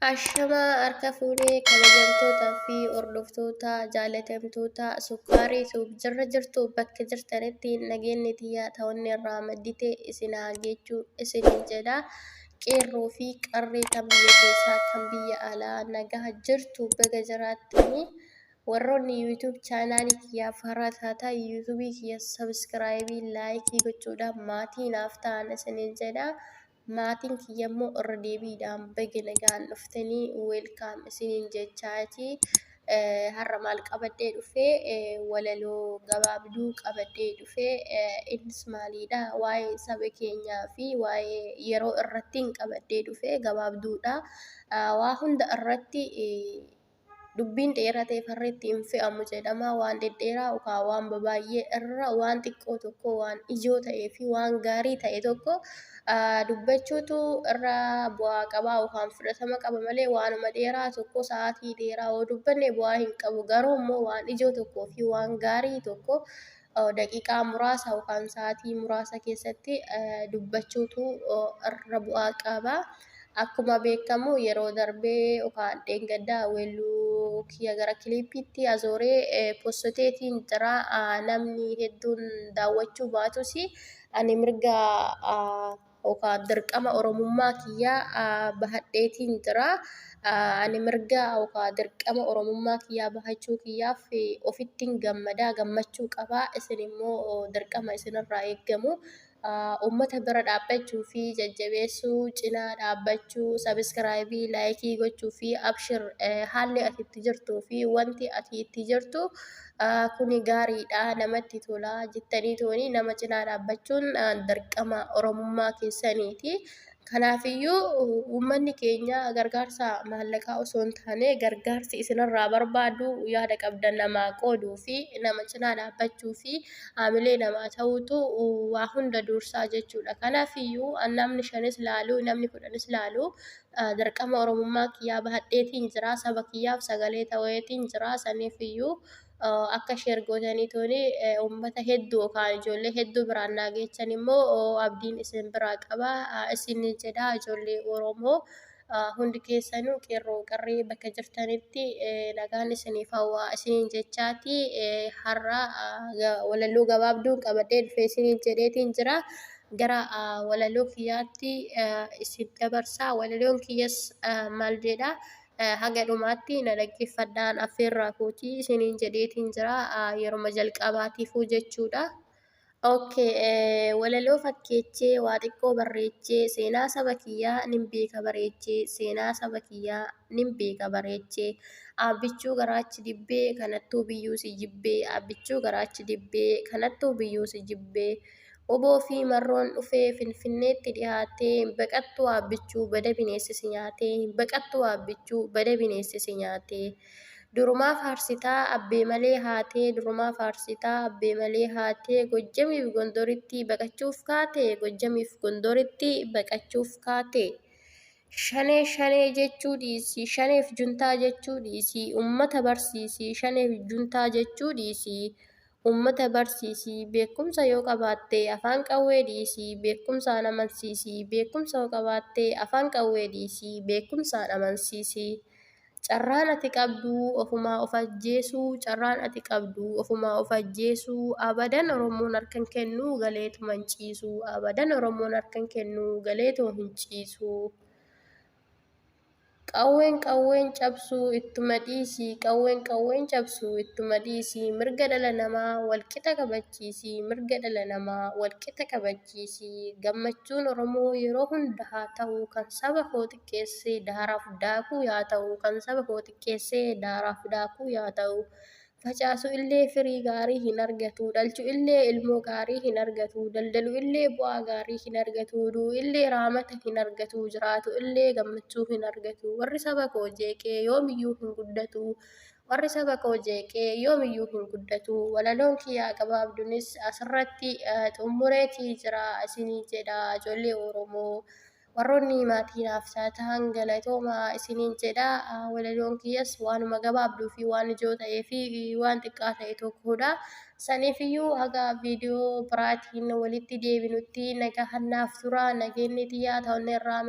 Ashamaa harka fuunee kabajamtootaa fi hordoftoota jaalatamtoota Sukkaarii Tube jirra jirtu bakka jirtanitti nageenyi tiyyaa ta'onni irraa maddite isin haa geechuu isiniin jedha. Qeerroo fi qarree kan biyya keessaa kan biyya alaa nagaa jirtu baga jiraattanii. Warroonni YouTube chaanaalii kiyyaaf haaraa taatan YouTube kiyya sabiskiraayibii laayikii gochuudhaan maatii naaf ta'an isiniin jedha. Maatiin kiyya immoo irra deebiidhaan baga nagaan dhuftanii welcome isiniin jechaati. Har'a maal qabadhee dhufee walaloo gabaabduu qabadhee dhufee innis maaliidha waa'ee saba keenyaa fi waa'ee yeroo irrattiin qabadhee dhufee gabaabduudha. Waa hunda irratti Dubbiin dheeratee farritti hin fe'amu jedhama. Waan dhedheeraa yookaan waan babaay'ee irra waan xiqqoo tokko waan ijoo ta'ee fi waan gaarii ta'e tokko dubbachuutu irra bu'aa qaba yookaan fudhatama qaba malee waanuma dheeraa tokko sa'aatii dheeraa yoo dubbanne bu'aa hin qabu. Garuu immoo waan ijoo tokkoo fi waan gaarii tokko daqiiqaa muraasa yookaan sa'aatii muraasa keessatti dubbachuutu irra bu'aa qaba. Akkuma beekamu yeroo darbee yookaan dheengaddaa weelluu kiyya gara kiliippiitti azooree postoteetiin jira. Namni hedduun daawwachuu baatus ani mirga yookaan dirqama Oromummaa kiyya bahadheetiin jira. Ani mirga yookaan dirqama Oromummaa kiyyaa bahachuu kiyyaaf ofittin gammada, gammachuu qaba. Isin immoo dirqama isinirraa eeggamu uummata bira dhaabbachuu fi jajjabeessuu, cinaa dhaabbachuu, sabiskiraayibii, laayikii gochuu fi abshir haalli ati itti jirtuu fi wanti ati itti jirtu kuni gaariidha, namatti tola jettanii tooni nama cinaa dhaabbachuun dirqama Oromummaa keessaniiti. Kanaafiyyuu uummanni keenya gargaarsa maallaqaa osoo hin taane gargaarsi isinirraa barbaadu yaada qabdan namaa qooduu fi nama cinaa dhaabbachuu fi haamilee namaa ta'uutu waa hunda dursaa jechuudha. Kanaafiyyuu namni shanis laalu namni kudhanis laalu dirqama Oromummaa kiyyaa bahadheetiin jira. Saba kiyyaaf sagalee ta'eetiin jira. Saniifiyyuu akka share gootanii tooni uummata hedduu yookaan ijoollee hedduu biraan naa geechan immoo abdiin isin biraa qaba isin jedha ijoollee Oromoo hundi keessanuu qeerroo qarree bakka jirtanitti nagaan isiniif hawwa isiniin jechaati har'a walaloo gabaabduun qabadhee dhufe isiniin jedheetiin jira gara walaloo kiyyaatti isin dabarsa walaloon kiyyas maal jedha Haga dhumaatti na dhaggeeffadhaan affeerraa kooti isiniin jedheetiin jira yeroma jalqabaatiifuu jechuudha. Ok walaloo fakkeechee waa xiqqoo barreechee seenaa saba kiyyaa nin beeka bareechee seenaa saba kiyyaa nin beeka bareechee Aabbichuu garaachi dibbee kanattuu biyyuu si jibbee Aabbichuu garaachi dibbee kanattuu biyyuu si jibbee Wbo fi Marroon dhufee Finfinneetti dhihaatee Hin baqattuu Aabbichuu bada bineessi si nyaatee Hin baqattuu Aabbichuu bada bineessi si nyaatee Durumaa faarsitaa abbee malee haatee Durumaa faarsitaa abbee malee haatee Gojjamiif Gondoritti baqachuuf kaatee Gojjamiif Gondoritti baqachuuf kaatee Shanee shanee jechuu dhiisi Shaneef juntaa jechuu dhiisi Ummata barsiisi Shaneef juntaa jechuu dhiisi Uummata barsiisi, beekumsa yoo qabaatte afaan qawwee dhiisi, beekumsaan amansiisi, beekumsa yoo qabaatte afaan qawwee dhiisi, beekumsaan amansiisi. Carraan ati qabdu ofumaa of ajjeesuu, carraan ati qabdu ofumaa of ajjeesuu, abadan Oromoon harka hin kennu galeetuma hin ciisu, abadan Oromoon harka hin kennu galeetuma hin ciisu. Qawween qawween cabsu ittuma dhiisi Qawween qawween cabsu ittuma dhiisi Mirga dhala namaa walqixa kabachiisi Mirga dhala namaa walqixa kabachiisi Gammachuun Oromoo yeroo hunda haa ta'u Kan saba koo xiqqeesse daaraaf daakuu yaa ta'u Kan saba koo xiqqeesse daaraaf daakuu yaa ta'u Facaasu illee firii gaarii hin argatu, dhalchu illee ilmoo gaarii hin argatu, daldalu illee bu'aa gaarii hin argatu, du'u illee raamata hin argatu, jiraatu illee gammachuu hin argatu. Warri saba koo jeeqee yoomiyyuu hin guddatu. Warri saba koo jeeqee yoomiyyuu hin guddatu. Walaloon kiyyaa gabaabdunis asirratti xumureetii jira isinii jedha ijoollee Oromoo. Warroonni maatii naaf taatan galatoomaa isiniin jedha. Walaloon kiyyas waanuma gabaabduu fi waan ijoo ta'ee fi waan xiqqaa ta'e tokkodha. Saniifiyyuu haga viidiyoo biraatiin walitti deebinutti nagahan naaf tura. Nageenyi tiyyaa ta'uun irraa